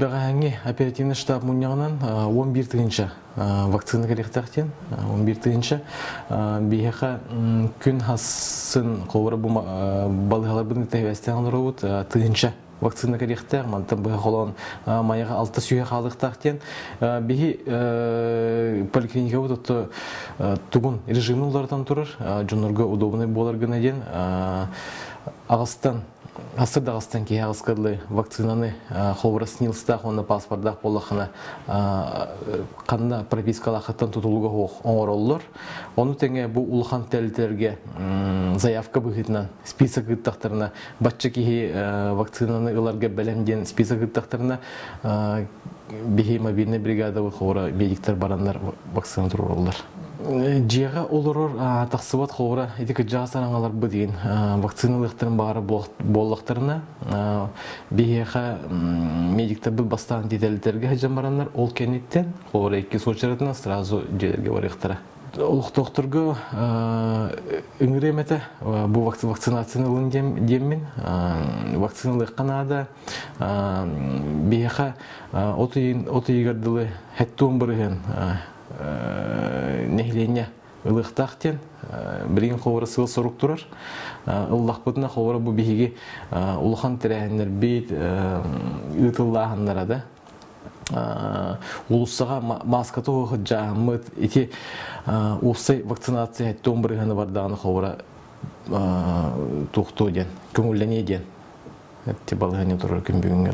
Бэҕэһээҥҥи оперативный штаб мунньаҕынан 11 тыһыынча вакцина кэлиэхтээх диэн, 11 тыһыынча. Биһиэхэ күн хасын холобура бу балыыһаларбытын тэһэбэстээн олоробут, тыһыынча вакцина кэлиэхтээх, мантан быһа холоон Майаҕа 600 хаалыахтаах диэн. Биһи поликлиникабыт отто тугун режимин уларытан турар, дьоннорго удобный буолар гына диэн аҕыстан Астыр даҕастан киһи аҕыска дылы вакцинаны холобура СНИЛСтаах уонна паспордаах буоллаххына ханна пропискалаахыттан тутулуга суох оҥороллор. Ону тэҥэ бу улахан тэрилтэлэргэ заявка быһыытынан список ыыттахтарына, бачча киһи вакцинаны ыларга бэлэм диэн список ыыттахтарына, биһи мобильнай бригадабыт холобура медиктэр бараннар вакцина туруораллар. Дьиэҕэ олорор тахсыбат холобура ити кырдьаҕас араҥаларбыт диэн вакциналыахтарын баара буоллахтарына, биһиэхэ медиктэрбит бастаан тиэтэлитэргэ сылдьан бараннар, ол кэнниттэн холобура иккис уочаратынан сразу дьиэлэргэ барыахтара. Олохтоохторго ыҥырыам этэ бу вакцинацияны ылын диэммин. Вакциналыахха наада. Биһиэхэ от ыйыгар дылы 70% нэһилиэнньэ ылыахтаах диэн билигин холобура сыал сорук турар. Ыллахпытына холобура бу биһиги улахан тэрээһиннэрбит ыытыллааһыннара да уулуссаҕа мааската суох дьаһаммыт ити уопсай вакцинация 70 бырыһыаны бардаҕына холобура туохтуо диэн көҥүллэниэ диэн балаһыанньа турар күн бүгүҥҥэ.